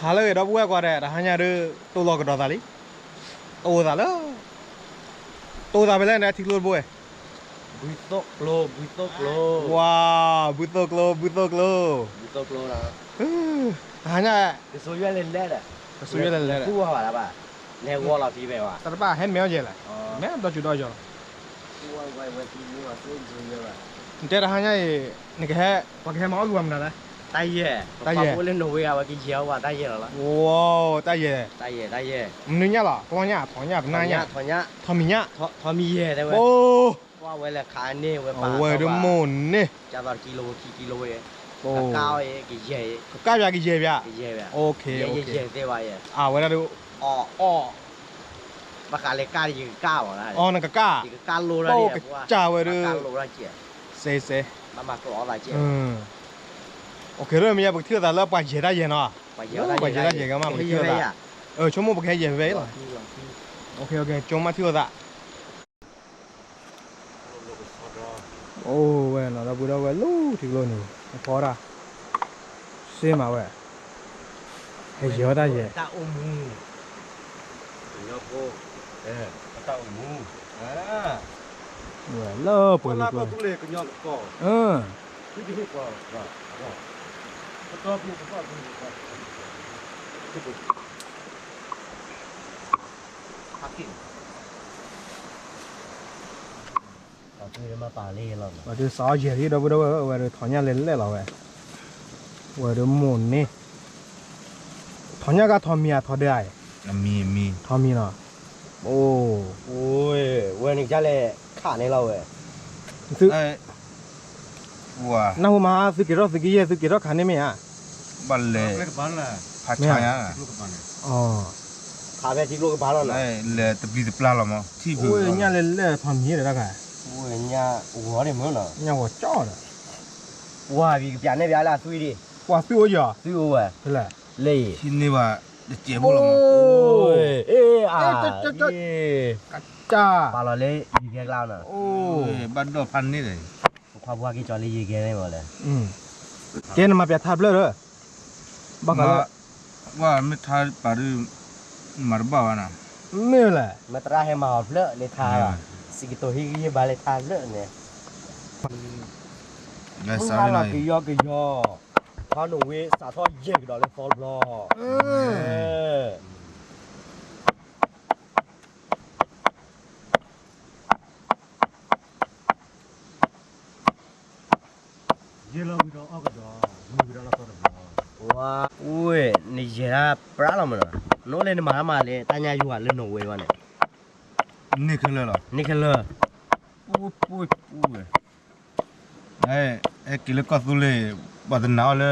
ဟါလၢအဂ့ၤ ဒီပုၢ်ဝဲၢ်ကိးဂၤဒဲး, တဟါညါဒုး တိၢ်လီၤကဒီးသးလံ. တအိၣ်သးလၢ တအိၣ်သးဖဲလဲၣ်န့ၣ် ထံကျိတဘိဝဲ. ဘုသိၣ်ကျိ, ဘုသိၣ်ကျိ. ဝါ, ဘုသိၣ်ကျိ, ဘုသိၣ်ကျိ. ဘုသိၣ်ကျိလီၤ. တဟါညါ ကဆိယွဲၣ်လဲၤလဲၤဒီး ကဆိယွဲၣ်လဲၤလဲၤဒီး သူၣ်ဝါဘၣ်လၢၤဘၣ်, လဲၤဂီၤလီၤဖံးဖဲဘၣ်. တၢ်တဘၣ်ဟဲမဲာ်အီၣ်ယဲၢ်လဲၣ်, မဲာ်ဒီကၠူဒီကၠီၤလီၤ. နတဲတဟါညါအံၤ နကဟဲ ပှၤကဟဲမၤအီၣ်ဂ့ၤဝဲမနုၤလဲၣ်. တၢ်ယဲၢ်, တၢ်ယဲၢ်. ပှၤအိၣ်လၢနိၣ်ဝ့အဝဲကယဲၢ် အီၣ်ဘၣ်တၢ်ယဲၢ်လီၤလီၤ. ဝါ, တၢ်ယဲၢ်, တၢ်ယဲၢ်, တၢ်ယဲၢ်. မနုၤညါလီၤ, ကျီညါ, ထီၣ်ညါ, ပနၣ်ညါ, ထီၣ်ညါ, ထီၣ်မံၤညါ, ထီၣ်မံၤယဲၢ်တဲဝဲ. ကွၢ်ဝဲလၢခးန့ၢ်ဝဲပာ် အဝဲဒုးမိၢ်န့ၢ် ကၢ်သီတကံလိဝဲခံကံလိဝဲ, ကကၢ်အီၤအံၤကယဲၢ်အံၤ, ကကၢ်ပၠးကယဲၢ်ပၠး, ကယဲၢ်ပၠး, ယဲၢ်ယဲၢ်သ့ဝဲယဲၢ်, အဝဲဒၣ်ဒုး အီၣ်အီၣ်, ဘၣ်ဃးလၢကၢ်ဒီးယကကၢ်ဘၣ်လၢ, အီၣ်နကကၢ်, ယကကၢ်လိတၢ်ဒီး ကစၢ်ဝဲဒုး, ကၢ်လိတၢ်ကဲ, စဲစဲ, ဘၣ်မၤကျိအီၣ်သးကဲ, အိၣ်ခ့ရၢမ့ၢ်ယဲ ပကထံၣ်လိာ်သးလၢပှၤယဲၢ်တၢ်ယဲၢ်နီၤ, ပှၤယဲၢ်တၢ်ယဲၢ်ကမၣ်ပကထံၣ်လိာ်သး, ဆိကမိၣ်ပကဟဲယဲၢ်ဖဲအံၤလီၤ, ဆိကမိၣ်ပကထံၣ်လိာ်သး. အိၣ်ဝဲနီၤ ဒီပုၢ်ဒီဝဲၢ်လၢထံကျိန့ၣ် အဖီဒၣ် စ့မးဝဲ, ဟဲယဲၢ်ဝဲတၢ်ယဲၢ်, တၢ်အိၣ်မူ, တၢ်အိၣ်မူ, ဝဲလၢပှဲၤလိာ်ကျိ, ပှၤဒုးစးအီၣ်ယဲၢ်လံ ဒီပုၢ်ဒီဝဲၢ်, ဝဲဒုးထီၣ်ညၣ်လဲၤလဲၣ်လီၤဝဲ, ဝဲဒုးမိၢ်န့ၢ်, ထီၣ်ညၣ်ကထီၣ်မံၤဧါ ထီၣ်ဒၢဧါ, ထီၣ်မံၤနီၤ, အိၣ်ဝဲန့ၣ်ကလဲၣ်ခးန့ၣ်လီၤဝဲ, နၢ်ဟူမး သုက့ၤထီၣ်သုက့ၤယဲၢ် သုက့ၤထီၣ်ခးန့ၢ်မ့ၢ်ဧါ, ဘၣ်လဲၤ, ဖးဆါညါ ခးဖဲထံကျိကပၤလီၤ, လဲၤတပျံၤတပျၢ်လီၤမး ထံၣ်ဖု, ညၣ်လဲၤလဲၣ်ထီၣ်မံၤဒီးတၢ်ခါ, ညၣ်ဂီၤကၠီဒီး, ပှၤကပျးန့ၢ်ပျးလၢအသွံၣ်ဒံး, ပှၤသွံၣ်အိၣ်ယီၤ, သွံၣ်အိၣ်ဝဲ, လဲၣ်, ဟံးန့ၢ်ဘၣ်တစဲးဖိလီၤမး, အ့, ကစၢ်, ပာ်လီၤလၢယံၤကဲကျါနီၤ, ဘၣ်ဒီၣ်ဖးန့ၢ်ဒီး, ပခွါပှၢ်က့ၤကၠီလၢယံၤကဲန့ၣ်မးလဲၣ်, ကဲနမၤပျးထါဖျၢၣ်ဒီး, ဘၣ်ဃးလၢ ပှၢ်မ့ၢ်ထါပာ်ဒုး, မၤတဘၣ်ဘၣ်နီၤ, မ့ၢ်လဲၣ်, မ့ၢ်သရၣ်ဟဲမၤအီၤဖျၢၣ်လၢထါ, စံးကတိၤဟံးဂံၢ်ဟံးဘါလၢထါဖျၢၣ်န့ၣ်, မုၢ်ဟါလီၤကယီကယီ, ထီနိၣ်ဝ့စးထီၣ်ယဲၢ်ကဒီးလၢသီတဘျီ, ယဲၢ်လီၤဝံၤဒီးအီၣ်ကဒီး, မုၢ်ဝံၤဒီးလီၤသီတဘျီ, ဝဲ, နယဲၢ်တၢ်ပြးလီၤမးနီၤ, နအိၣ်လၢနမၤတၢ်မၤလၢတၢ်ညၣ်ယွၤလၢနိၣ်ဝ့ဘၣ်န့ၣ်, န့ၢ်ခဲလၢာ်လီၤ, န့ၢ်ခဲလၢာ်, ပူဝဲ, ဟဲက့ၤလၢကီၢ်သူလ့ၤ, ပှၤတနာ်အီၤလၢ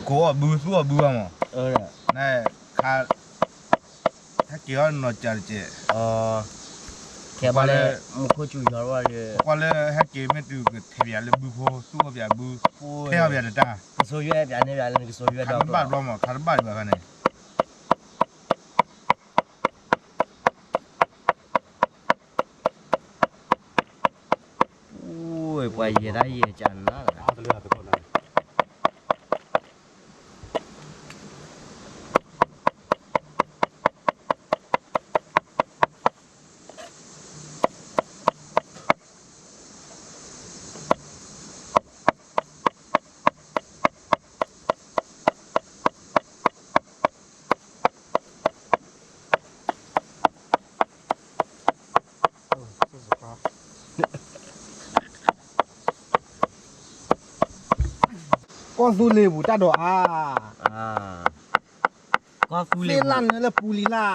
ကိးအီၣ်ဘုသူၣ်အီၣ်ဘုဘၣ်မး, နခါ ဟဲက့ၤအီၣ်နီၢ်ကၠးတကဲး, ခဲပှၤလၢ မူခိၣ်စူၤယီၤ, ကွၢ်လၢဟဲက့ၤမ့ၢ်တုၤကထဲးပၠးလၢဘုဖိ သူၣ်အီၣ်ပၠးဘု, ထဲအီၣ်ပၠးတတၢ်, ကဆိယွဲၣ်ပၠးန့ၢ်ပၠးလၢနကဆိယွဲၣ်ဒီး, ခးတဘၣ်ဘျီမး ခးတဘၣ်ဒံးဘၣ်ခါန့ၣ် ပှၤယဲၢ်တၢ်ယဲၢ်ကနၤလီၤ.ကီၢ်သူလ့ၤပူၤတၢ်ဒိးအါ, ကီၢ်သူလ့ၤပူၤ သ့ၣ်လၣ်နၢလၢပူၤလံလၢ်,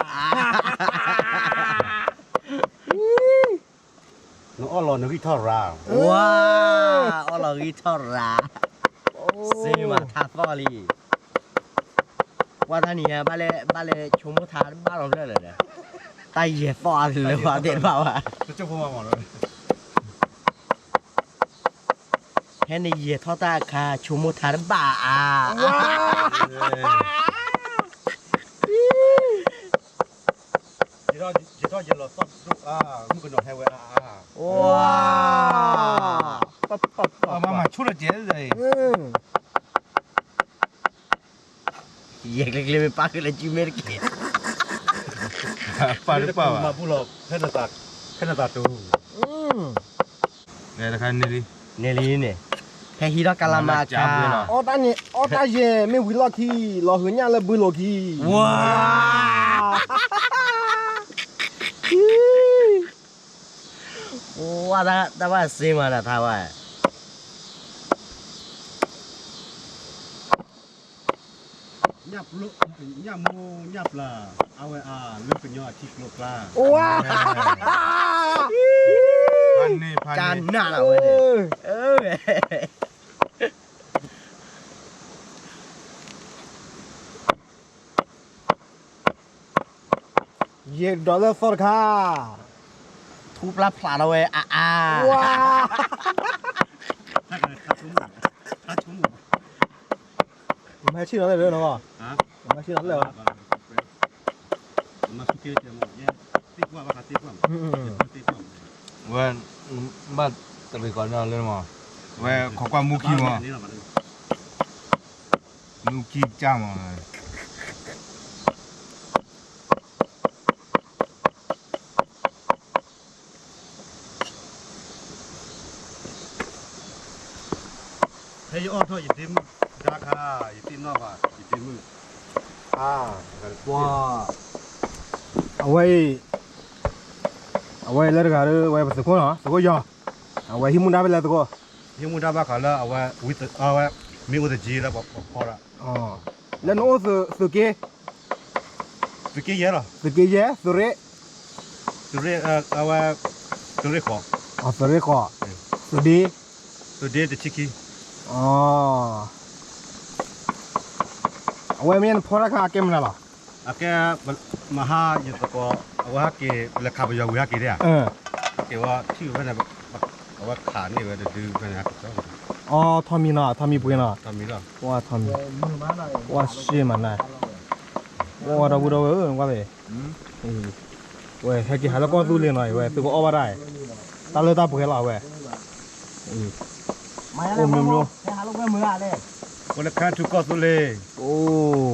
နအီၣ်လီၤနဂံၢ်ထီၣ်ရၤ, ဝါ, အီၣ်လီၤဂံၢ်ထီၣ်ရၤ, စ့မၤထါသီၣ်လံ, ပှၤတၢ်နံၤညါ ဘၣ်လဲၤဆိကမိၣ်ထါတဘၣ်လီၤဖျၢၣ်လၢာ်ဒီး, တၢ်ယဲၢ်သီၣ်အါလၢပှၤသ့ၣ်တဖၣ်ဘၣ် ဖဲန့ၣ်ယဲၢ်ထီၣ်တၢ်အခါ ဆိကမိၣ်ထါတဘၣ်အါ, ယဲၢ်ထီၣ်ယဲၢ်လီၤသီၣ်ဒိၣ်အါ, မုၣ်ကနီၤဟဲဝဲအါအါ, ပှၤမၤဆိလၢကဲး, ယဲၢ်ကျ့ကျ့မ့ၢ်ပာ်ဃုာ်လၢစုမ့ၢ်တက့ၢ်, ပာ်တပာ်ဘၣ်, ဖဲနသးတူၢ်, န့ၣ်လံန့ၣ်, ဖဲဟံးထီၣ်ကလးမၤအခါ, အီၣ်တၢ်ယဲၢ်မ့ၢ်ဝံၤလီၢ်ခံ, လီၤဟုာ်ညၣ်လၢဘုလိၤခံ, ဝါ, ဝါ, တၢ်ဘၣ်စ့မၤနၤထါဝဲ ညၣ်မိၢ်ညၣ်ပျၢ်, အဝဲအါလၢကညီအထံကျိကျါ, ဝါ, ဖးန့ၢ်ဖးန့ၢ်, ကနၣ်လီၤဝဲန့ၣ်, ယဲၢ်ဒီးလၢသီတခါ, ထူပျၢ်ဖျးထီၣ်ဝဲအါအါ, ဝါ, မ့ၢ်ဆံၣ်နီၤလၢာ်လၢနီၤ, မ့ၢ်ဆံၣ်နီၤလၢာ်, ဝဲ, ဘၣ်တရံးကီးန့ၣ်လၢမး, ဝဲခိးကွၢ်မူခံမး, မူခံကၢ်မး ဖဲယအီၣ်ထီၣ်ယဒ့မုၣ်ဒါခါ, ယသ့ၣ်နီၣ်ဘၣ် ယဒ့မုၣ်, အဝဲအံၤ, အဝဲအံၤလၢတဂၤဒီး ဝဲပသုးခိၣ်နီၤ, သုးခိၣ်ယီၤ, အဝဲဟံးမူဒါဖဲလဲၣ်သုးခိၣ်, ဟံးမူဒါဘၣ်ဃးလၢအဝဲ, ဝဲမ့ၢ်အိၣ်သက့လၢပဖီဒၣ် လၢနအိၣ်သုးက့, သုးက့ယဲၢ်လီၤ, သုးက့ယဲၢ်, သုးရ့ၣ်, သုးရ့ၣ်, အဝဲ, သုးရ့ၣ်ဃိး, သုးရ့ၣ်ဃိး, သုးဒ့, သုးဒ့တဆံခံ, အဝဲမ့ၢ်နဖီတၢ်ခါအကဲမနုၤလီၤ, အကဲ, မဟါယသကိး, အဝဲဟဲက့ၤ ပလဲၤခးပယီၤဝံၤဟဲက့ၤဒၣ်ဧါ, ဟဲက့ၤဝဲထံၣ်ဖဲန့ၣ်, အဝဲခးန့ၢ်ဝဲတဒုဖဲန့ၣ်, အီ ထီးမံၤနီၤ, ထီးမံၤပှ့ၤနီၤ, ထီးမံၤလီၤ, ပှၤထီးမံၤ, ပှၤရှ့မနၤ, ပှၤဒီပုၢ်ဒီဝဲၢ်ဧၢ, ကွၢ်ဘ့ၣ် ဝဲဟဲက့ၤဟးလၢကီၢ်သူလ့ၤနီၤ, ဝဲသုကအီၣ်ဘၣ်တၢ်, တၢ်လၢတၢ်ပှဲၤလီၤဝဲ, အိၣ်မ့ၢ်မ့ၢ်, ပှၤလၢခါထူကီၢ်သူလ့ၤ, အိၣ်,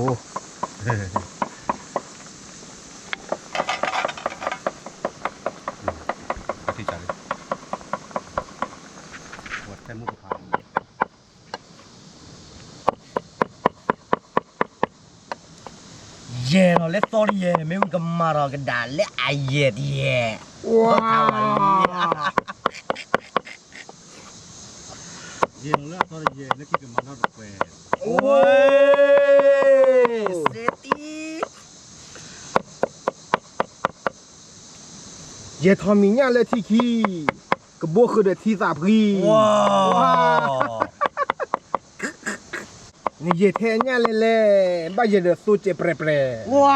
ယဲၢ်လီၤလၢသီတယဲၢ်, မ့ၢ်ဝံၤကမၤဒီးကဒါလၢအယဲၢ်တယဲၢ်, ဝါ, ယဲၢ်လီၤလၢအသီတယဲၢ်, လၢခံကမၤထီၣ်တပှဲၤ, ဝဲ, စ့တံ ယဲၢ်ထီးမံၤညၣ်လၢထံခံ, ကဘိဃုာ်ဒီးထံသးဖှံ, နယဲၢ်ထဲအညၣ်လဲၣ်လဲၣ်, ဘၣ်ယဲၢ်ဒီးသိစဲးပြဲးပြဲး, ဝါ,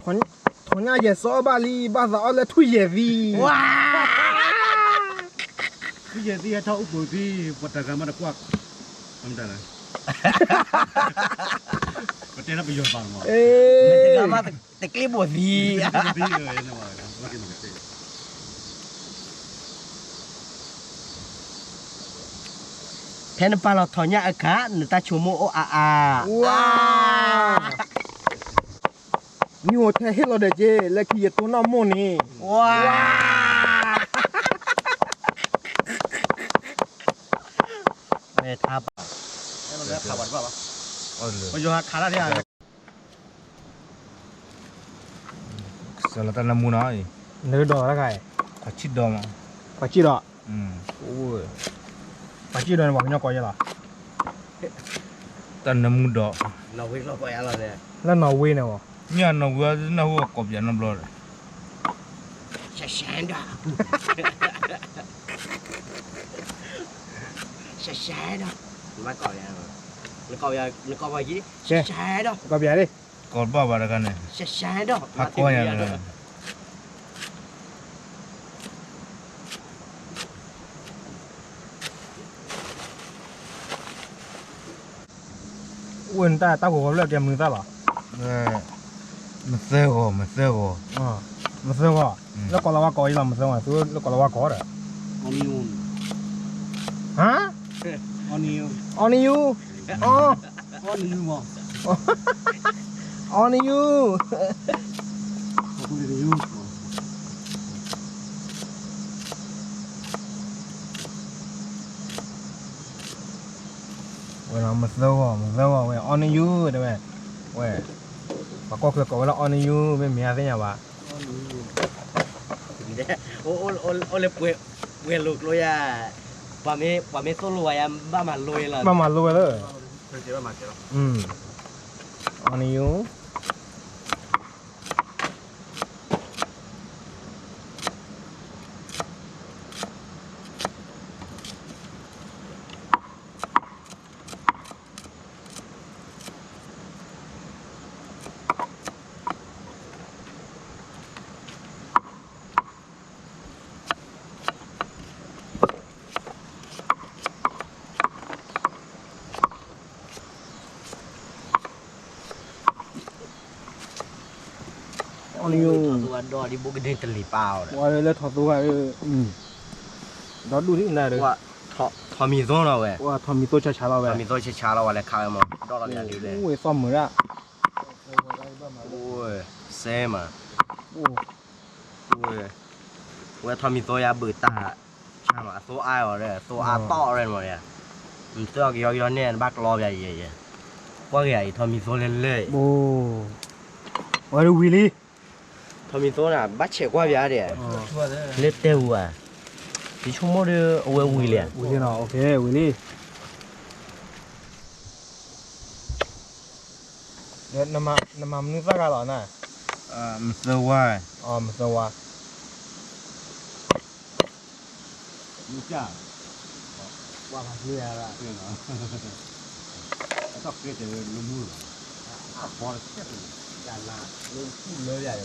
ထီးညၣ်ယဲၢ်စီအီၣ်ဘၣ်လံ, ဘၣ်သးအီၣ်လၢထူယဲၢ်သံ, ဝါ, ထူယဲၢ်သံဟဲထီၣ်အိၣ်ပူၤသံ, ပှၤတဂၤမးတကွၢ်, ပတဲလၢပယီၤဘၣ်မး, တဂၤမးတကျ့ဘိၣ်သံ, ဖဲနပာ်လီၤထီးညၣ်အခါ, နတၢ်ဆိကမိၣ်အိၣ်အါအါ, ဝါ, မ့ၢ်အိၣ်ထဲဟ့ၣ်လီၤဒီးက့ၤ, လၢခံယတိၢ်နီၣ်မိၢ်န့ၣ်, ဝါ, မ့ၢ်ထါ, ပယီၤဟးခးတၢ်ဒ် ကစၢ်လီၤတၢ်နၢမူနီၤ, နကဒီးတၢ်ခါ, ပှၤဆံၣ်ဒီး, ပှၤဆံၣ်ဒီး, ပှၤဆံၣ်ဒီးန့ၣ် ပှၤကညီကိးယဲလီၤ, တၢ်နၢမူဒီး, လၢနီၣ်ဝ့န့ၣ်, မ့ၢ်နီၣ်ဝ့နၢ်ဟူကိးပယီၤနီတဘျီဒီး, နကိးပယီၤ, နကိးပယီၤ, ကိးဘၣ်ဘၣ်တခါန့ၣ်, ဖးကီညါန့ၣ် အိၣ်နတၢ်တၢ်ဂီၤဂီၤဖျၢၣ်ကဲမနုၤသၣ်လီၤ, မသၢဂီၤ, မသၢဂီၤ, မသၢဂီၤ, လၢကိးလီၤဝါကိးအံၤလီၤ, မသၢဂီၤ, သုလၢကိးလီၤဝါကိးဒီး, ဟါ, Onion. Onion. Onion. Onion. ဝဲ မသၢဂီၤ မသၢဂီၤဝဲ onion တဲဝဲ, ဝဲ, ပှၤကီၢ်ချၢကိးဝဲလၢ onion မ့ၢ်မ့ၢ်အသ့ၣ်ညါဘၣ်. အိၣ်လၢပှဲၤလိာ်ကျိယၤ, ပှၤမ့ၢ်သိၣ်လိဝဲယၤ ဘၣ်မၤလိဝဲလီၤ, ဘၣ်မၤလိဝဲလီၤ, onion. Onion. ဝဲလၢထီၣ်သိဂၤ, ဒီဒူၣ်ဒ်နၤဒီး, ထီၣ်မံၤသိနီၤဝဲ, ထီၣ်မံၤသိဆါဆါလီၤဝဲ, ထီၣ်မံၤသိဆါဆါလီၤဝဲ လဲၤခးဝဲမး ဒီးလီၤပယၤဒ်လဲၣ်, ဝဲသီၣ်မုာ်ဒၣ်, စဲမး, ဝဲထီၣ်မံၤသိယၤဘုးတၢ်, ဆါမး အသိအါအီၤဒီး သိအါတီၢ်ရဲၣ်မးယၤ, နသိအီၤကယီကယီန့ၣ် နဘၣ်ကျီပယၤယဲယဲ, ကွၢ်က့ၤယၤအံၤ ထီၣ်မံၤသိလဲၣ်လဲၣ်, ဝဲဒၣ်ဝံၤလံ ထီၣ်မံၤသိန့ၣ် ဘၣ်ဆဲးကွၢ်ပယၤဒဲး, လၢတဲဝဲ, ယဆိကမိၣ်ဒီး အဝဲဝံၤလံ, ဝံၤလံ, နမၤမနုၤသၣ်ဂၤလီၤနၤ, မသၢဝါ, မသၢဝါ မ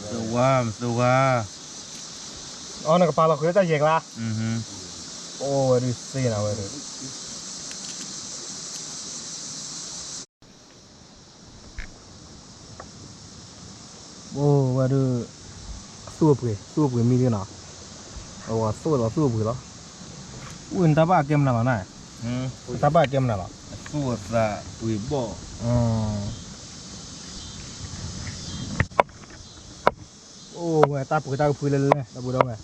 သၢဝါ, မသၢဝါ, အနကပာ်လီၤဃုာ်လၢတၢ်ယဲၢ်ကျါ, အိၣ်ဝဲဒုးသ့နၤဝဲဒုး အိၣ်ဝဲဒုး, သူၣ်အပှ့ၤ သူၣ်အပှ့ၤမံဒုးနီၤ, အဝဲသိၣ်လီၤသူၣ်အပှ့ၤလီၤ, အိၣ်နတၢ်ဘၣ်အကဲမနုၤလီၤနၤ, တၢ်ဘၣ်အကဲမနုၤလီၤ, သူၣ်အသးပှ့ၤဘီၣ်, အိၣ်ဝဲတၢ်ပှ့ၤတၢ်ကဖုလၢလဲၣ် ဒီပုၢ်ဒီဝဲၢ်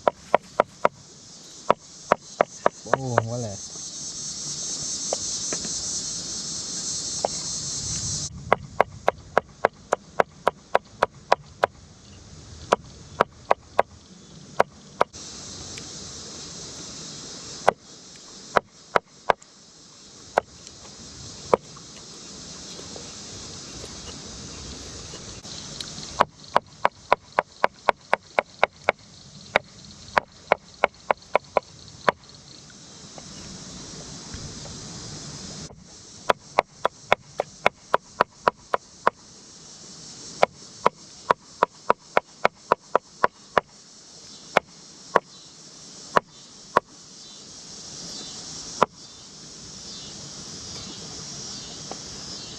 အိၣ်ဝဲလဲၣ် တၢ်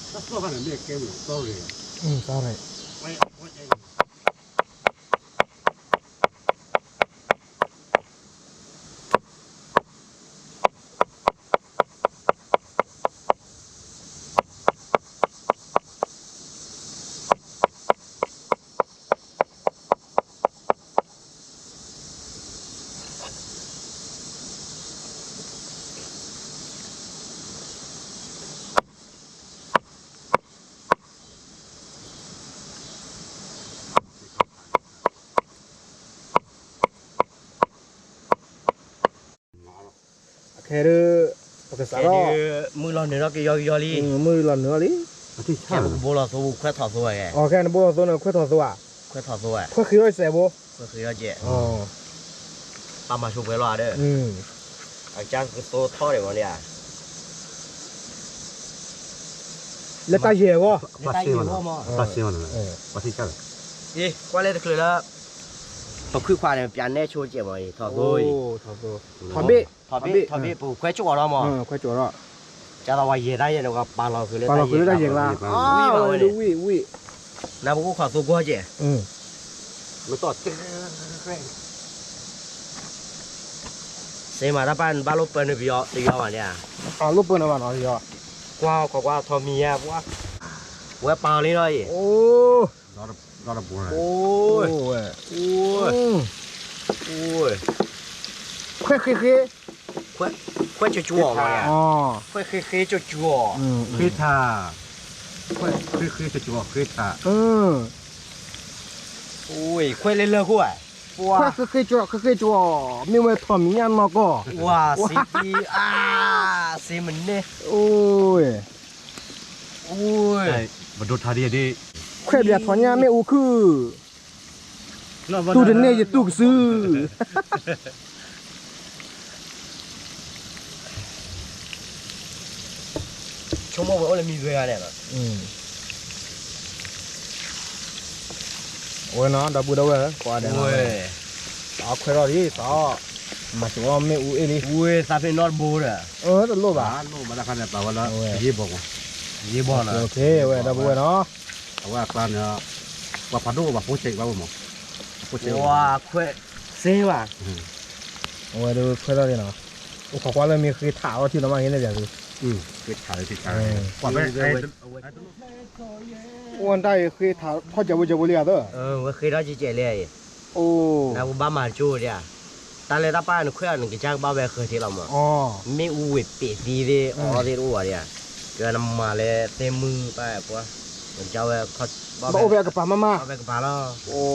သီၣ်ခါန့ၣ်မ့ၢ်ကဲမ့ၢ် sorry, sorry. ခဲဒုး ပကစးထီၣ် မုၢ်လီၤနုာ်ထီၣ်ကယီကယီလံ, မုၢ်လီၤနုာ်ထီၣ်လံ, ခဲပကဘိလီၤသိ ပခွဲးထီၣ်သိဝဲ, ခဲနဘိလီၤသိန့ၣ် ခွဲးထီၣ်သိဧါ, ခွဲးထီၣ်သိဝဲ, ခွဲးဃံထီၣ်စဲးဘိ, ခွဲးဃံထီၣ်စဲး, ပာ်မၤဆိပှဲၤလီၤဒီး, အကစၢ်ကသိထီၣ်ဒံးမးန့ၣ်ဧါ, လၢတၢ်ယဲၢ်အဂီၢ်, လၢတၢ်ယဲၢ်အဂီၢ်မး, ကွၢ်လၢတချုးလၢ ပခွံခွါန့ၣ် ပၠးနဲဆိကဲးမးအံၤ ထီၣ်သိအံၤ, ထီၣ်ဘ့ၣ်, ထီၣ်ဘ့ၣ်, ပခွဲးကၠိၣ်အီၤလီၤမး, ခွဲးကၠိၣ်အီၤလီၤ, ကၢ်လီၤဝဲယဲၢ်တၢ်ယဲၢ်န့ၣ် ပှၤပာ်လီၤဃုာ်လၢတၢ်ယဲၢ်ကျါ, ဝံၣ်ဘၣ်ဝဲန့ၣ်, ဝံၣ်, နၢ်ပကအိၣ်ခိးသိကွၢ်ကဲး, မတီၢ်တဲ တဲမးတၢ်ပၢ်နဘၣ်လိၣ်ပၢနုာ်ပယီၤတယီၤမးန့ၣ်ဧါ, အလိၣ်ပၢနုာ်ဘၣ်နီၤတယီၤ, ကွၢ်ခီကွၢ်ထီမံၤဧါ, ပှၤ ဝဲပာ်လံလီၤအံၤ, အိၣ်, အိၣ်, အိၣ်, ခွဲၣ်ဃ့ဃ့, ခွဲၣ်ကၠိကၠိအီၤ, ခွဲၣ်ဃ့ဃ့ကၠိကၠိအီၤ, ဃ့ထး, ခွဲၣ်ဃ့ဃ့ကၠိကၠိအီၤဃ့ထး, အိၣ်, ခွဲၣ်လၢလၢခိၣ်ဧါ, ခွဲၣ်ဃ့ဃ့ကၠိ ဃ့ဃ့ကၠိအီၤ, မ့ၢ်ဝဲထီမံၤညါနီၢ်ကီၢ်, ဝါ, စ့မန့ၢ်, အိၣ်, ပဒိထါဒ်ဒ်, ခွဲၣ်ဘျးထီညါမ့ၣ်အူခုၣ် တူၢ်တန့ၢ်ယတူၢ်ကစု, ဆိကမိၣ်ဝဲအိၣ်လၢမံၤဂ့ၤဂၤန့ၣ်လီၤ, အဝဲနီၤ ဒီပုၢ်ဒီဝဲၢ်, ပှၤဒီး, သးအီၣ်ခွဲးထီၣ်လံ သးအီၣ်, မၤဆိအီၣ်မ့ၣ်အူအ့ၣ်လံ, ဝဲသးဖဲနီတဘိဒီး, တလိၣ်ဘၣ်, တလိၣ်ဘၣ်တခါန့ၣ် ပာ်ဝဲလၢ, ယ့ၢ်ဘီၣ်, ယ့ၢ်ဘီၣ်နီၤ, ဝဲဒီပုၢ်ဝဲၢ်နီၤ, အဝဲအကျါန့ၣ်, ပှၤဖးဒိၣ်ဘၣ်ဖိဆဲးဘၣ်ဝဲမး, ဖိဆဲး, ခွဲး, စ့ဘၣ်, အဝဲဒီးခွဲးထီၣ်လံနီၤ, အိၣ်ခိးကွၢ်လၢမ့ၢ်ဃ့ထးအီထံနီၤမး ဟ့ၣ်န့ၢ်ပၠးသု, ဃ့ထးလၢထံထး, ကွၢ်ဖဲ, အိၣ်တၢ်အံၤဃ့ထးထီၣ်ကဲးဖိကဲးဖိလံဧါသၢ, ဝဲဃ့ထီၣ်ကဲးကဲးလံအံၤ, အိၣ်, နပဘၣ်မၤကၠိဒၣ်, တၢ်လၢတၢ်ပာ်နခွဲးအီၤ နကစၢ်ကဘၣ်ဝဲဃၢၤထံလီၤမး, မ့ၣ်အူဝ့ၢ်ပ့းသံသ့ၣ် အီသ့ၣ်တအိၣ်ဘၣ်ဒၣ်, ကနမၤလၢသ့ၣ်မုၢ်ပၢ်ပှၢ်, နကစၢ်ဝဲ, ဘၣ်အိၣ်ဖဲအကပၤမးမး, ဘၣ်အိၣ်ဖဲကပၤလီၤ, အိၣ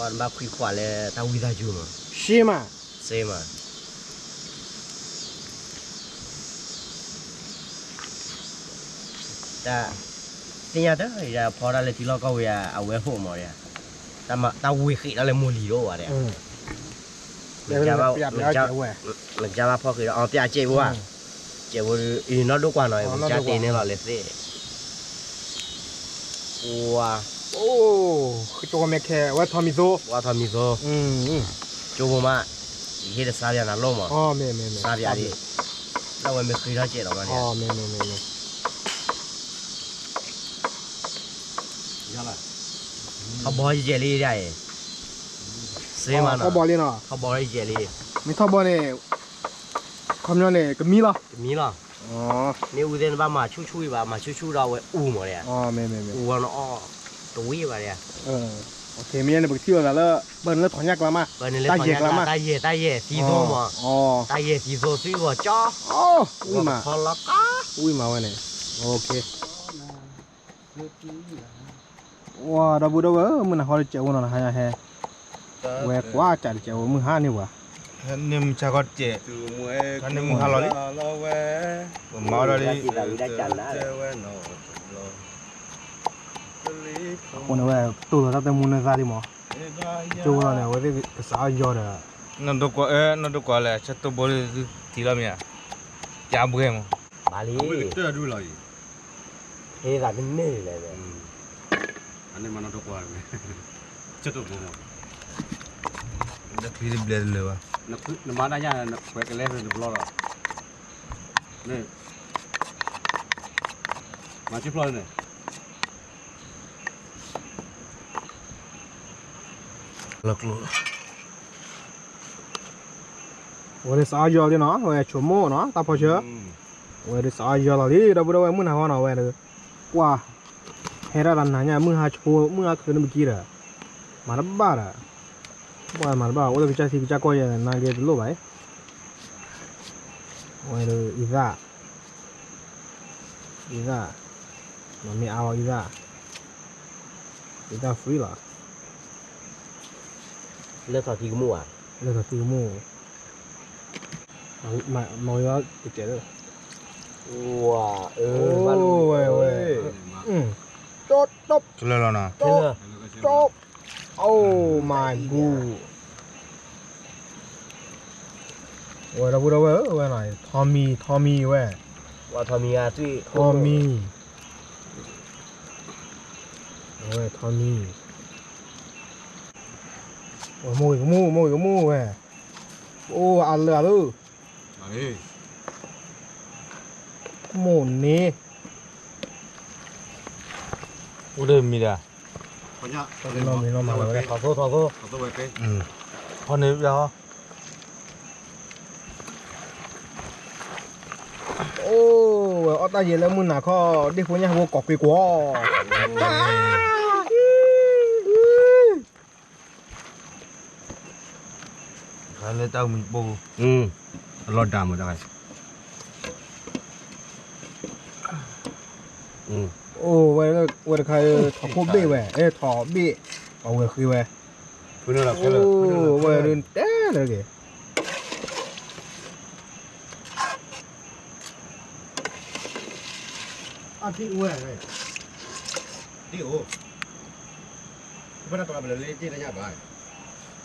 ်, နဘၣ်ခွံခွးလၢတၢ်ဝံသးစူၤမး, စ့မး, စ့မး တၢ်, သ့ၣ်ညါတၢ်, ဖီတၢ်လၢထံလီၢ်ကီၢ်ပူၤယါ အဝဲဟိၣ်မးဒၣ်, တၢ်ဝ့ၤဃ့းတၢ်လၢမိၢ်လံၤတအိၣ်ဘၣ်ဒၣ်, နကစၢ်ဘၣ်ဖီဃ့းဒီးအီၤပၠးစဲးဖိဧါ, စဲးဖိဒီး အံၤနီၢ်ဒိၣ်ကွၢ်နီၤ နကစၢ်တ့န့ၢ်လီၤလၢသ့ၣ်, ဝါ, ကၠိကီၢ်မဲခဲ အဝဲထီမံၤသိ, ဝဲထီမံၤသိ, ကၠိဖိမး, ယဟ့ၣ်ဒီးစါပၠးနၤလိၣ်မး, စါပၠးဒ်, လၢအဝဲမ့ၢ်ဃ့ထီၣ်စဲးလီၤမးန့ၣ် ထီၣ်ဘီယဲၢ်လံဒၣ်အံၤ, စ့မးနီၤ, ထီၣ်ဘီလံနီၤ, ထီၣ်ဘီယဲၢ်လံ, မ့ၢ်ထီၣ်ဘီန့ၣ်, ခီပညီန့ၣ် ကမံလီၤ, ကမံလီၤ, မ့ၣ်အူသ့ၣ်နဘၣ်မၤဆူၣ်ဆူၣ်အံၤဘၣ် မၤဆူၣ်ဆူၣ်ဒီးအဝဲအူမးဒၣ်, အူဝဲနီၤအီၣ်, တဝံၣ်ဘၣ်ဒၣ်, မ့ၢ်န့ၣ် ပကထံၣ်လိာ်သးလၢ, ပၢနုာ်လၢထီၣ်ညၣ်ကျါမး, တၢ်ယဲၢ်ကျါမး, တၢ်ယဲၢ်သံသိမး, တၢ်ယဲၢ်သံသိသွံၣ်ဂီၤကၠီ, ဝံၣ်မး, ဝံၣ်မးဝဲန့ၣ်, ဝါ ဒီပုၢ်ဒီဝဲၢ်ဧၢ မုၢ်နၤဟီတစဲးဖိနီၤ နဟါညါဟဲ, ဝဲကွၢ်ကးတစဲးဖိ မုၢ်ဟါန့ၢ်ပှၤ, န့ၢ်မုၢ်ဆါခီတစဲး, န့ၢ်မုၢ်ဟါလီၤလံ, ပမၤအီၣ်ဒၣ်လံ, အဃိန့ၣ်ဝဲ တိၢ်လီၤတၢ်တမူနသးလံမး, ကၠိလီၤန့ၣ် အဝဲသ့ၣ်ကစးအီၣ်ယီၤဒီး, နီၢ်ဒိၣ်ကွၢ်ဧၢ နီၢ်ဒိၣ်ကွၢ်လဲၣ် ဆၢတိၢ်ဘိလံ သုထံၣ်လီၤမ့ၢ်ဧါ, ပျၢ်ဘှဲမး, ဘၣ်လံ, ဟ့ၣ်သးတန့ၢ်လဲၣ်, အန့ၣ်မးနီၢ်ဒိၣ်ကွၢ်, ဆၢတိၢ်ဘိမး, လၢချံတဘျဲးတလၢာ်ဘၣ်, နမၤတၢ်ညၣ် နခွဲးကလဲၤဖဲတဘျီဒီး, မၤဆူဖျီန့ၣ် လီၤကျိၤ, အဝဲဒၣ်စးအီၣ်ယီၤလံနီၤ အဝဲဆိကမိၣ်နီၤ တၢ်ဖီဆၢ, အဝဲဒၣ်စးအီၣ်ယီၤလီၤလံ ဒီပုၢ်ဒီဝဲၢ်မုၢ်နၤဟီနီၤ အဝဲဒၣ်, ကွၢ်, ဟဲဒၣ်တၢ်နၤညါ မုၢ်ဟါဆိ မုၢ်ဟါခုးနဘကံဒီး, မၤတဘၣ်ဒီး, ကွၢ်မၤတဘၣ် အိၣ်လၢကစၢ်ထံကစၢ်ကီၢ်ယဲၢ် နၤက့တလိၣ်ဘၣ်, အဝဲဒၣ်အံသၣ် အံသၣ်, မ့ၢ်အါဝဲအံသၣ်, အံသၣ် free လီၤ, လၢထီၣ်ထံကမူၣ်ဧါ, လၢထီၣ်ထံကမူၣ်, မၤဝဲတစဲးလၢ, ဝါ, ဝဲဝဲ, ကလၢလီၤနီၤ, ကလၢ, Oh my god. ဝဲဒီပုၢ်ဒီဝဲၢ်ဧၢ ဝဲနီၤ ထီမံၤ ထီမံၤဝဲ, ဝဲထီမံၤဧါ ထီမံၤ, ဝဲထီမံၤ, ဝဲမိၢ်ဂ့ၤကမူၣ် မိၢ်ဂ့ၤကမူၣ်ဝဲ, အိၣ်အလၢအလၢ, မိၢ်န့ၣ်, အိၣ်ဒီးမံၤဒၣ်, ထီၣ်သိ ထီၣ်သိ, ထီၣ်န့ၣ်ယၤဟီ. တၢ်ယဲလၢမုၢ်နၤခီ ဒ့ၣ်ဖိညၣ်ဖိကိးကွ့ကိး ခါလၢတၢ်မံၤပိၢ် အလီၤဒၣ်မးတခါ အိၣ်ဝဲ ဝဲတခါ ထီၣ်ခိၣ်ဘ့ၣ်ဝဲ အဲ ထီၣ်ဘ့ၣ် အဝဲဃ့ဝဲ ဝဲဒၣ်တဲလၢက့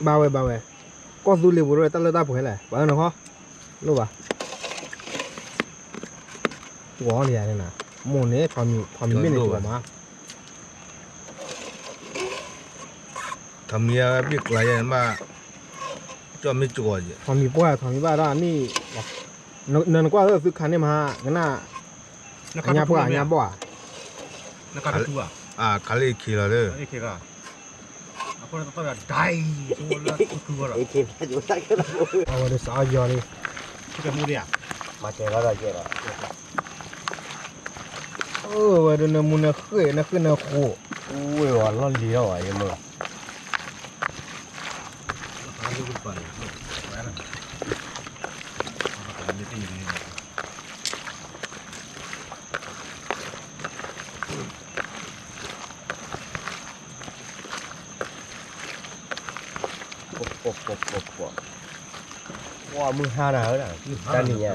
ၤ ဘၣ်ဝဲ ဘၣ်ဝဲ ကီၢ်သူလ့ၤပူၤ တၢ်လၢတၢ်ပှဲၤလဲၣ် ပှၤအၢၣ်နခီ လိၣ်ဘၣ် ဂီၤလံယၤန့ၣ် မိၢ်န့ၣ် ထီၣ်မံၤဘ့ၣ်န့ၣ် ကီမး ထီၣ်မံၤဘ့ၣ်ကျါယဲၢ်မး ကၠီၣ်မ့ၢ်ကီးယဲၢ် ထီၣ်မံၤပှၢ် ထီၣ်မံၤဘၣ်ဒီးန့ၣ် နနကွၢ်လၢသုခါန့ၣ်မး ကနၣ် အညါပှၢ် အညါဘီၣ်ဧါ ခါလၢအခံလီၤလၢ အဝဲဒၣ်စးအီယီၤလံ မၤတဲလီၤဒီးယဲၢ်လီၤ ဝဲဒၣ်နမူနဃ့ၢ် နဃ့ၢ်နဃိး ဝဲၢ်ဝဲလီၢ်လံၤလီၤဝဲယမ့ၢ် ပှၤမုၢ်ဟါနၤဧၢ, တၢ်နံၤညါ,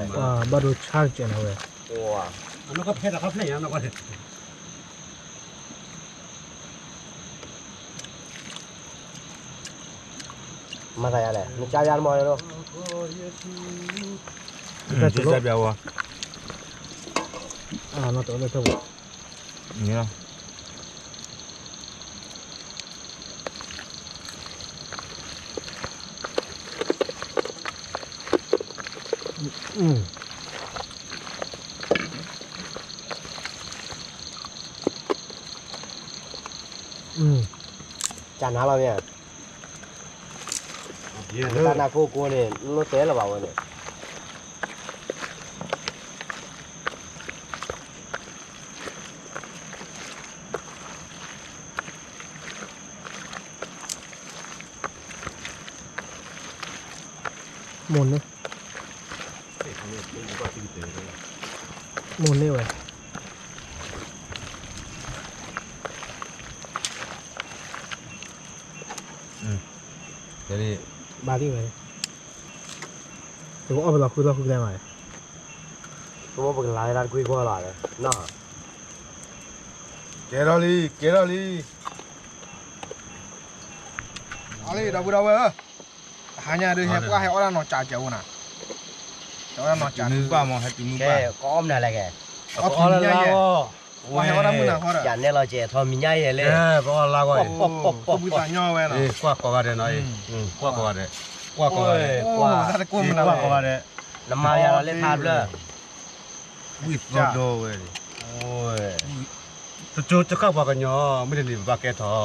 ဘၣ်ဒိဆါတကဲးနၤဝဲ, မၤသးယၤလဲၣ်, နကၠါယါတမီၤလီၤ, ကၠါဝါ, နီၢ်တအိၣ်လၢထၢပူၤ, ကၠါနၤလီၤမ့ၢ်ဧါ, တၢ်နၢ်ခိၣ်ကိးန့ၣ် လိၣ်တဲလၢၤဘၣ်ဝဲန့ၣ် မိၢ်န့ၣ်, မိၢ်န့ၣ်ဝဲ, ဘၣ်သ့ၣ်ဝဲ, ပကအီၣ်ပလီၤဃုလီၤဃုကျဲမး, ပကလၤဝဲဒၣ်တကွံကွီၢ်လီၤ, ကဲထီၣ်လံ ကဲထီၣ်လံ, အလံ ဒီပုၢ်ဒီဝဲၢ်ဧၢ, တဟါညါဒုးဟဲပှၢ်ဟဲအီၣ်ဒၣ်နီၢ်ကၠါကဲဝဲနၤ, ဟဲအီၣ်ဒၣ်နီၢ်ကၠါ, ဟဲတုၤမုၢ်ဘၣ်မး ဟဲတုၤမုၢ်ဘၣ်, ကအီၣ်မနုၤလဲၣ်ကဲ, အီၣ်ထီၣ်မံၤညါယဲၢ်, ပှၤဟဲအီၣ်ဒၣ်မုၢ်နၤဃီဒီး, ယၤနဲၣ်လီၤကဲ ထီၣ်မံၤညါယဲၢ်လဲၣ်, ပှၤအီၣ်လါဂီၢ်အံၤ, ကွၢ်ကိးဂၤဒဲးနီၤ, ကွၢ်ကိးဂၤဒဲး, ကွၢ်ကိးဂၤဒဲး, ကွၢ်ကိးဂၤဒဲး, နမၤယၤလီၤလၢထါဖျၢၣ် ဝံၣ်သီဒိဝဲ, တကၠိတဃၣ်ပှၤကညီ, မ့ၢ်တနံၤပဘၣ်ကဲထီၣ်,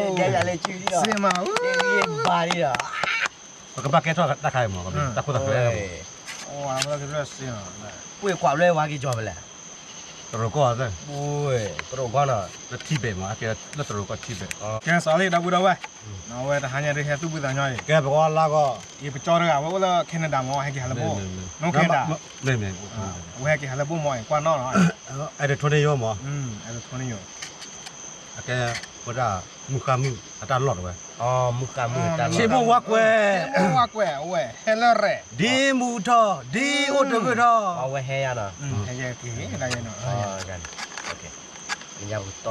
ယၤယၤလဲၤစုလံဒီး, ဘၣ်ဒံးဒီး, ပကဘၣ်ကဲထီၣ်တၢ်ခါအံၤမး, တၢ်ခိၣ်တၢ်ဃၢၤ, ပှ့ၤကွၢ်ဖျၢၣ်ဝါက့ၤကၠီၤဖဲလဲၣ်, တရိးကီၢ်သၢ, တရိးကီၢ်နီၤ, လၢထံဘဲးမး, လၢတရိးကီၢ်ထံဘဲး, ကဲစးလံ ဒီပုၢ်ဒီဝဲၢ်, အဝဲတဟါညါဒုးဟဲသူၣ်ဖှံသးညီအံၤ, ကဲပကအီၣ်လါဂီၢ်, ယပကၠီတဂၤဝဲအိၣ်လၢ Canada မး ဟဲက့ၤဟးလၢဘိ, နီၢ် Canada, အဝဲဟဲက့ၤဟးလၢဘိမး ကွၢ်နီၣ်နီၤ, အဲၣ်ဒိးထိန့ၢ်ယိမး, အဲၣ်ဒိးထိန့ၢ်ယိ, အကဲ, ဝဲဒၣ်, မုၢ်ဃါမုၣ်အတၢ်လီၢ်တဝဲ, ဆ့မိၢ်ဝါကွဲး, ဆ့မိၢ်ဝါကွဲး အဝဲဟဲလၢရဲၣ်, ဒ်မူထီၣ် ဒ်အိၣ်တဂၢၢ်ထီၣ်, အဝဲဟဲယၤနီၤ, ဟဲယၤက့ၤ,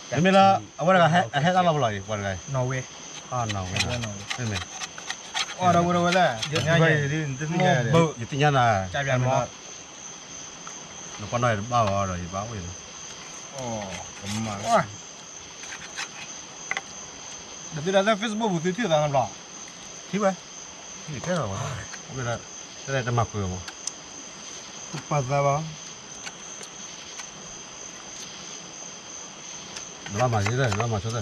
မ့မ့ၢ်လၢ အဝဲတဂၤဟဲတၢ်လီၢ်ဖဲလဲၣ်အံၤ, ပှၤတဂၤအံၤ, နီၣ်ဝ့, မ့မ့ၢ်, အီၣ်ဒီပုၢ်ဒီဝဲၢ်သၢ, ယသ့ၣ်ညါနၤ, နကွၢ်နီၣ်ယတဘၣ်အီၤဒီး ယဘၣ်အိၣ်ယၤ, ဒီးသုဒၣ်လၢ Facebook ပူၤသုထံၣ်သးနီတဘျီ, ထံၣ်ဝဲ, ထံၣ်ကဲလီၤ, တမၤဃုာ်မး, ပသးဘၣ် နဘၣ်မၤဆိသၢ, နဘၣ်မၤဆိသၢ,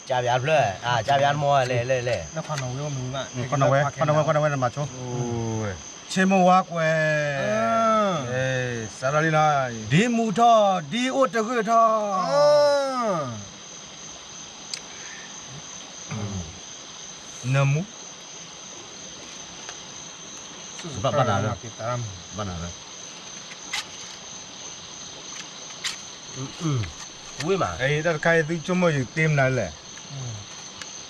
ကၠါပၠါတဖျၢၣ်, ကၠါပၠါတမီၤလဲၣ်လဲၣ်လဲၣ်, ကွၢ်နဝဲ, ကွၢ်နဝဲ, ကွၢ်နဝဲ နမၤဆိ, ဆ့မိၢ်ဝါကွဲး, စးထီၣ်လံနီၤ, ဒ်မူထီၣ် ဒ်အိၣ်တဂၢၢ်ထီၣ်, နမူ, ဘၣ်နၤလၢ, ဘၣ်နၤလၢ, ဝ့ၢ်မး, တၢ်တခါအံၤ သုဆိကမိၣ်ယတ့မနုၤလဲၣ်,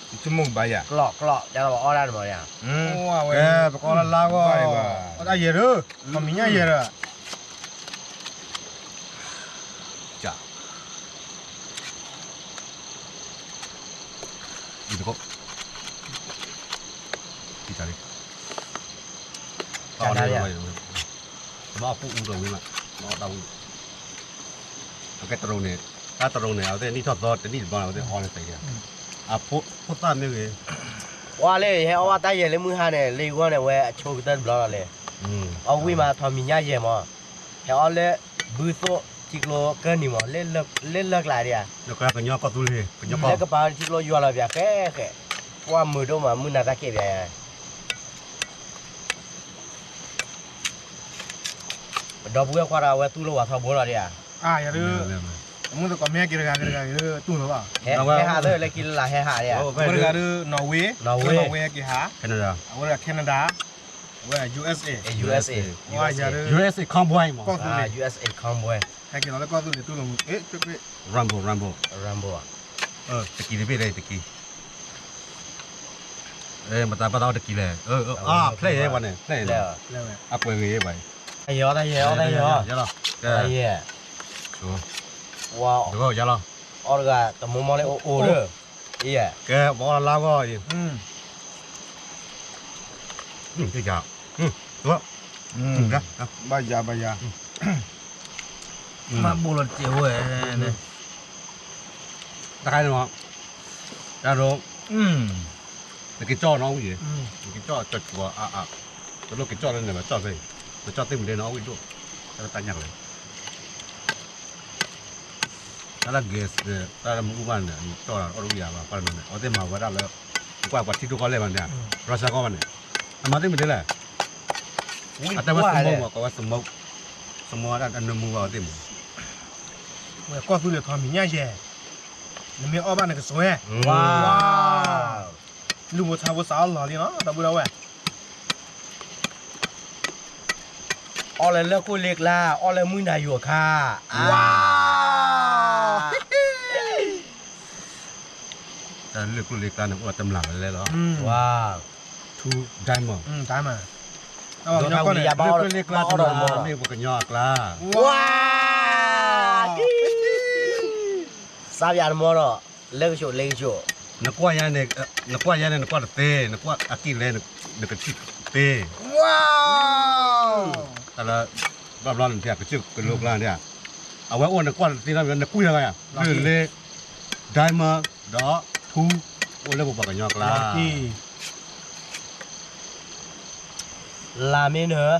ယဆိကမိၣ်ကဘၣ်ယၤ, ကျီၣ်ကျီၣ် တၢ်လီၤအီၣ်တၢ်န့ၣ်မး, ပကအီၣ်လၢလါဂီၢ်, အီၣ်တၢ်ယဲၢ်ဒီး, မံၤညၣ်ယဲၢ်ဒီး, ကၢ် အံၤတကိး, အံၤတလံ, ဘၣ်အီၣ်လၢ, ဘၣ်အီၣ်ပူၣ်အူဒီးဝံၤမး, ဘၣ်အီၣ်တၢ်ဝံၤ, အကဲတရူးန့ၣ်, တၢ်တရူးန့ၣ် အဝဲသ့ၣ်နံၣ်ထီၣ်သီတနံၣ်တဘျီန့ၣ် အဝဲသ့ၣ်အီၣ်လၢသ့, အဖိသၣ်မ့ၢ်ဂ့ၤ, ပှၤလၢဟဲအီၣ်ဘၣ်တၢ်ယဲၢ်လၢမုၢ်ဟါန့ၣ် လၢယဂီၢ်န့ၣ် ဝဲအဆိကတၢၢ်တဘျီလီၤလဲၣ်, အီၣ်ဝံၤမးထီၣ်မံၤညၣ်ယဲၢ်မး, ဟဲအီၣ်လၢ, ဘုသိၣ်ထံကျိကၢၢ်နံၤမး, လၢလၢကျါဒံးဧါ, ကညီကီၢ်သူလ့ၤ, လၢကပၤထံကျိယွၤလီၤပၠးဃဲဃဲ, ပှၤမုာ်ဒိၣ်မး မုၢ်နၤတၢ်ကဲပၠး, ပဒီပုၢ်ဝဲၢ်ခွါဒီး အဝဲသူၣ်လၢဝၤထီဘိလီၤဒံးဧါ, မုၢ်သကိးမ့ၢ်က့ၤတဂၤက့ၤတဂၤက့ၤလၢတူၢ်လီၤဘၣ်, ဟဲဟးသၢလၢက့ၤလၢဟဲဟးဒံးဧါ, အဝဲတဂၤဒုး Norway, Norway, အဝဲတဂၤ Canada, အဝဲတဂၤ Canada, အဝဲ USA, USA, USA cowboy မး, USA cowboy, ဟဲက့ၤလီၤလၢကီၢ်သူလ့ၤတူၢ်လိာ်မုာ်, Rambo, Rambo, Rambo, တကံၤတဘ့ၣ်လၢတကံၤ မတၤဘၣ်သးအီၣ်တကံၤလဲၣ်, ဖျဲၣ်ယဲပှၤန့ၣ်, ဖျဲၣ်ယဲ, အကွဲးဂ့ၤယဲပှၤ, တၢ်ယဲၢ်, တၢ်ယဲၢ်, တၢ်ယဲၢ်, ယလီၤ, အီၣ်တဂၤတမိၢ်မီၢ်လၢအိၣ်အိၣ်ဒီး, ကဲ ပအီၣ်လၢလါဂီၢ်အံၤ, ဘၣ်ယၤ ဘၣ်ယၤ, မၤဘိလီၤတစဲးဝဲန့ၣ်, တခါန့ၣ်မး, တၢ်ဒိ, နက့ၤကၠီၣ်နီၤဝံၤ, နက့ၤကၠီၣ်ကၠီၣ်ကၠီၣ်အါအါ, တလိၣ်က့ၤကၠီၣ်လၢန့ၣ်ဘၣ် ကၠီၣ်ဖဲအံၤ, နကၠီၣ်သ့ၣ်မနုၤဒဲးနီၤဝံၤဒိၣ်, တၢ်တၢ်ညၣ်ကလဲၣ် တၢ်လၢ gas န့ၣ် တၢ်လၢမူဘၣ်န့ၣ် နကၠီၣ်လီၤအီၣ်တအိၣ်ယၤဘၣ် ပှၤတနီၤန့ၣ် အဝဲသ့ၣ်မၤဝဲဒၣ်လၢ နကွၢ်ပှၤထံဒိၣ်ကီၢ်လဲၢ်ဘၣ်န့ၣ် Russia ကီၢ်ဘၣ်န့ၣ် အမၤသ့ၣ်မနုၤလဲၣ် အတဲဝဲ smoke မး ကိးဝဲ smoke, smoke အနၢမူဘၣ်အဝဲသ့ၣ်မး ဝဲကီၢ်သူလ့ၤထီၣ်မံၤညၣ်ယဲၢ်, နမ့ၢ်အီၣ်ဘၣ်နကစွဲ, ဝါ, လုၢ်ဖိထါဖိစးအီၣ်လီၤလံနီၤ ဒီပုၢ်ဒီဝဲၢ် အီၣ်လၢလၢၢ်ခိၣ်လ့ကျါ, အီၣ်လၢမုၢ်နၤယိၤအခါ, ဝါ, တၢ်လၢၢ်ခိၣ်လ့ကျါန့ၣ် အိၣ်ဒီးတမျၢ်လၢလဲလီၤ, ဝါ, two diamond, diamond, လၢၢ်ခိၣ်လ့ကျါတမျၢ်မ့ၢ်ပှၤကညီအကျါ, ဝါ, စါယၤတမီဒီး လၢကဆိးလၢကဆိး, နကွၢ်ယၤန့ၣ်, နကွၢ်ယၤန့ၣ် နကွၢ်တသ့, နကွၢ်အကံၢ်လဲၣ် နကထံၣ်သ့, ဝါ, တၢ်လၢ ဘၣ်ဘျီနထံၣ်ကစၢၢ်ကလိကျါန့ၣ်, အဝဲအိၣ်နကွၢ်တသ့နီတမံၤ နကွၢ်တဂၤယၤ, လၢၢ်လ့, diamond ဒီး ထူ, အိၣ်လၢပပှၤကညီကျါ, လါမ့ၢ်နၢၤ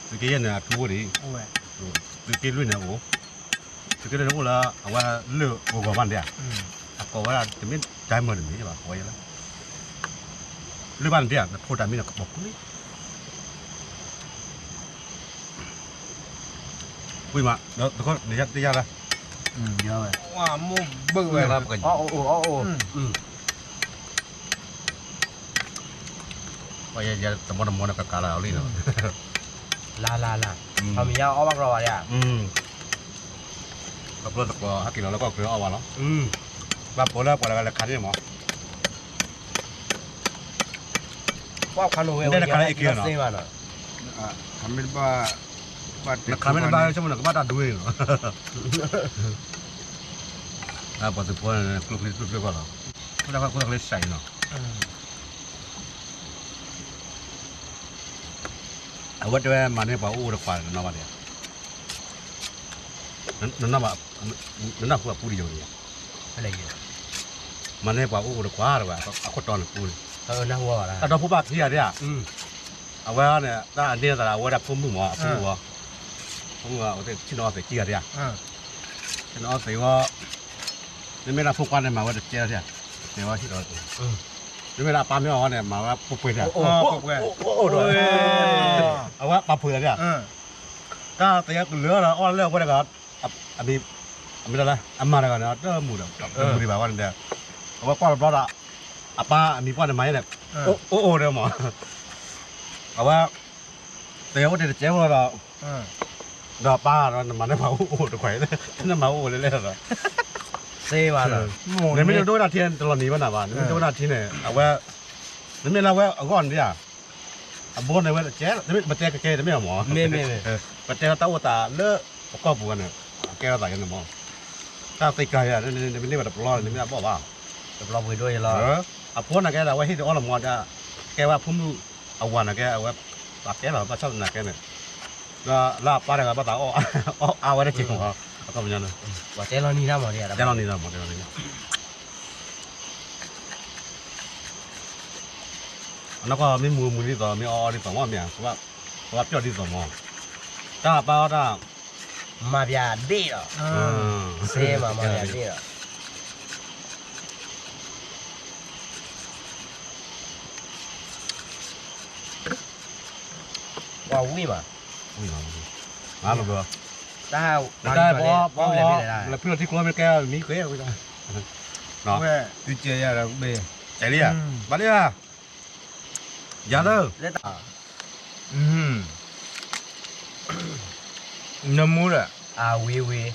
သုးက့ယဲၢ်န့ၣ် အထူအိၣ်ဒံး, သုးက့လွံၢ်န့ၣ်အိၣ်, သုးက့လွံၢ်န့ၣ်အိၣ်လၢ အဝဲလၢၢ်ဂီၤဂီၤဘၣ်န့ၣ်, အကိးဝဲဒၣ်တမ့ၢ် diamond တမ့ၢ်ဘၣ် ကိးဝဲလၢ လၢၢ်ဘၣ်န့ၣ်ဒ် နဖိတၢ်မ့ၢ်နကပိာ်ကွံာ် ကွံာ်မး, နယါတယါလၢ, ဝါ မိၢ်ဘၢဝဲ, အအိၣ်အိၣ်အအိၣ်, ပှၤယဲယဲတမီတမီန့ၣ် ကကးလၢအလံလီၤ, လါလါလါ, ခီမ့ၢ်ညါအီၣ်ဘၣ်ကရီဘၣ်ဒၣ်, ခီဖျိသကိးဟဲက့ၤလီၤလၢကီၢ်ချၢအီၣ်ဘၣ်လီၤ, ဘၣ်ပိာ်လၢပှၤတဂၤလဲၤခးန့ၣ်မး, ပှၤခးန့ၣ်ဝဲ တဲတခါလၢအ့ၣ်က့ၤလီၤ, နခးမ့ၢ်တဘၣ်ဆိကမိၣ်နကဘၣ်တၢ်ဒိန့ၣ်လီၤ, ပှၤသုးဖိန့ၣ် ကျိချံကျိချံကီၢ်လီၤ, ခိၣ်တၢ်ခိၣ်တၢ်ချံစဲးအံၤလီၤ, အဝဲတဲဝဲမၤန့ၢ်ပှၤအိၣ်အိၣ်တခွးနီၢ်ဘၣ်ဒံး, နနီၢ်ဘၣ်, နနၢ်ဟူအပူတယိာ်န့ၣ်, မၤန့ၢ်ပှၤအိၣ်အိၣ်တခွးတဝဲ အခိၣ်တီန့ၣ်ပူန့ၣ်, တၢ်ဒီဖိပၢ်ခံဂၤဒၣ်, အဝဲန့ၣ် တၢ်အန့ၢ်သးအဝဲဒၣ်ဖိမုၣ်မး အဖိမုၣ်ဝဲ, ဖိမုၣ်ဝဲအဝဲသ့ၣ်ဆ့ၣ်နီၤအီၣ်သံးခံဂၤဒၣ်, ဆ့ၣ်နီၤအီၣ်သံးဝဲ, မ့မ့ၢ်ဒၣ်ဖိခွါန့ၣ်မၤဝဲတကဲလီၤဒၣ်, တကဲဝဲဟံၣ်ဒီး မ့မ့ၢ်လၢအပၢ်မ့ၢ်အီၤန့ၣ် မၤဝဲပှဲၤပှဲၤဒီး အဝဲပာ်ဖှိၣ်ဒီး တၢ်သ့ၣ်ညါကလုာ်ဒီး အီၣ်လၢအဝဲတဂၤ အမ့ၢ်တၢ်လၢ အမၤတဂၤန့ၣ် တမူဒီး တမူဒံးဘၣ်ဝဲန့ၣ်ဒီး အဝဲကွၢ်တဘျီဒီး အပၢ်အမံၤပှၢ်န့ၣ်မၤန့ၣ် အိၣ်အိၣ်ဒီးမး အဝဲ သ့ၣ်ညါအိၣ်တ့ၢ်တကဲဖိဒီး ဒီးပၢ်ဒီး နမၤန့ၢ်ပှၤအိၣ်အိၣ်တခွါအံၤ နမၤအိၣ်အိၣ်လဲၣ်လဲၣ်ဒီး သ့ဘၣ်ဒီး နမ့ၢ်တဒိကနၣ်ထံ တလီၤနံၤဘၣ်နၤဘၣ် နမ့ၢ်တဒိကနၣ်ထံန့ၣ် အဝဲ နမ့ၢ်လၢဝဲအဂီၢ်န့ၣ်ဧါ အဘိန့ၣ်ဝဲ ပတဲကကဲတမ့ၢ်အီၤမး ပတဲတၢ်အိၣ်သးလၢ ပကီၢ်ပူၤဝဲန့ၣ် ကဲထီၣ်သးယဲန့ၣ်မး တၢ်သ့ၣ်ကၤယၤ နမ့ၢ်န့ၢ်ဘၣ်တပျီ နမ့ၢ်အဘီၣ်ဘၣ် တပျီပှ့ၤဒိၣ်ယလီၤ အဖိန့ၣ်ကဲဒီး အဝဲဟ့ၣ်ဒုးအီလီၤမးဒီး ကဲဝဲအဖိမုၣ်အဝၤန့ၣ်ကဲ အဝဲ ပှၤတဲလီၤ ဘၣ်ဆၣ်သနာ်ကဲန့ၣ် ဒီးလၢအပၢ်တဂၤဘၣ်သးအီၣ်အါဝဲတက့ၢ်မး အခီပညီန့ၣ် ပှၤတဲလီၤနံၤတၢ်မး တဲလီၤနံၤတၢ်မး တဲလီၤနံၤတၢ် အနီၢ်ကီၢ်မ့ၢ်မူမူဒ်သိး မ့ၢ်အီအီဒ်သိးမးမ့ၢ်ဧါ ကဘၣ်ပျီၢ်ဒ်သိးမး တၢ်အပၢ်အီၣ်တၢ် မၤပၠးဒ့ၣ်ဒီး စ့မးမၤပၠးဒ့ၣ်ဒီး ပှၤဝံၣ်မး ဝံၣ်မး ငါလီၤဘျီ တၢ် တၢ်ပအီၣ် ပအီၣ် လဲၤဖံလီၤထံကျိမ့ၢ်ကဲမံၤကွ့ ဝဲ သုကဲယၤဒီး ကဲလံ ဘၣ်လံဧါ ယၤလၢ နမူဒီး အဝံၤဝံၤ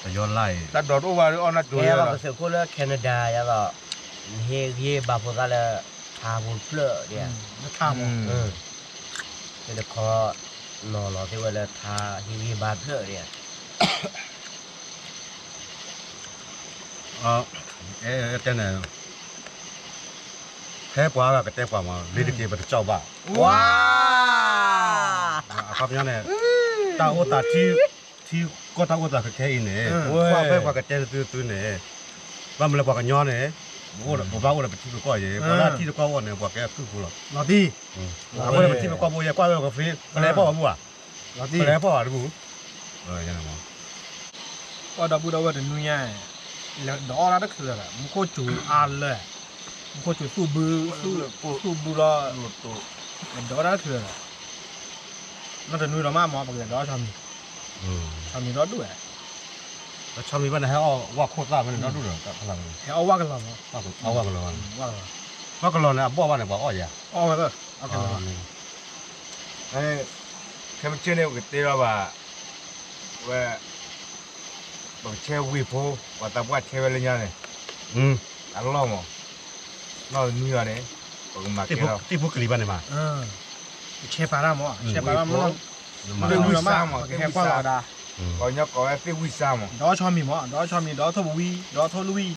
တယီလၢ်အံၤ တၢ်ဒိးတအိၣ်ဘၣ်အီၣ်နၢ်တိၤ ဟဲလီၤပသုးခိၣ်လၢ Canada ယၤဒီး နဟ့ၣ်ဂံၢ်ဘါဖိသၣ်လၢ ထါဖိတဖျၢၣ်ဒ် ထါဖိ တခီ နီၤလီၤသ့ၣ်ဝဲလၢထါဟ့ၣ်ဂံၢ်ဘါတဖျၢၣ်ဒ် တဲန့ၣ် ဖဲပှၤကတဲပှၤမး လ့ၤတက့ၤပတကၠီၣ်ဘၣ် ဝါ အခီပညီန့ၣ် တၢ်အိၣ်သးထံ ထံကီၢ်တၢ်အိၣ်သးခဲခဲအံၤန့ၣ် ကွၢ်ဖဲပှၤကတဲနသုသုန့ၣ် ဘၣ်မနုၤလၢပှၤကညီန့ၣ် ပဘၣ်အိၣ်ဒီးပထံပကီၢ်အံၤ ပှၤလၢအထံတကီၢ်အိၣ်န့ၣ် ပှၤကဲကုၢ်ဖိလီၤ လီၤတံၢ် အဃိန့ၣ်ပထံပကီၢ်ဖိယဲ ကွၢ်ဝဲပကဖ့ ပလဲၤဖီၣ်ဘၣ်ဘူၣ်ဧါ ပလဲၤဖီၣ်ဘၣ်တဘူၣ် ပှၤဒီပုၢ်ဒီဝဲၢ်တနွံညါ ဒီးအီၣ်တၢ်တချုးဒီး မူခိၣ်စူၤအါလၢ မူခိၣ်စူၤသူၣ်ဘု သူၣ်ဘုလီၤ ဒီးအီၣ်တၢ်တချုးဒီး နီတနွံဒီးမးမး ပကလဲၤဒီးအီၣ်ဆီမံၤ ဆီမံၤဒီဒူၣ်ဝဲ ဆီမံၤဘၣ်န့ၣ် ဟဲအီၣ်ဝၣ်ခိၣ်သၣ်ဖဲန့ၣ်ဒီဒူၣ်ဒီး ဟဲအီၣ်ဝၣ်ကလီၤမး ဝၣ်ကလီၤ ဝၣ်ကလီၤန့ၣ် အဘီၣ်ဘၣ်န့ၣ် ပှၤအီၣ်ယၤ အီၣ်ဝဲ ခဲမုၢ်ဆ့ၣ်န့ၣ် ပကတဲလီၤဘၣ် ဝဲ ပကဆဲဝ့ၢ်ဖိ ပှၤသးပှၢ်ဆဲဝဲလၢညါန့ၣ် အလီၢ်မး နီၢ်တနွံအီၤန့ၣ် ပကမၤကဲလီၤ သ့ၣ်ဖိကလံၤဘၣ်န့ၣ်မး ပဆဲပာ်တၢ်မး ဆဲပာ်တၢ်မး သ့ၣ်ဝံၣ်စါမး သ့ၣ်ဝံၣ်စါ ပှၤကညီကိးဝဲသ့ၣ်ဝံၣ်စါမး ဒီးဆီမံၤမး ဒီးဆီမံၤ ဒီးထိၣ်ပဝံ ဒီးထိၣ်လွံၢ်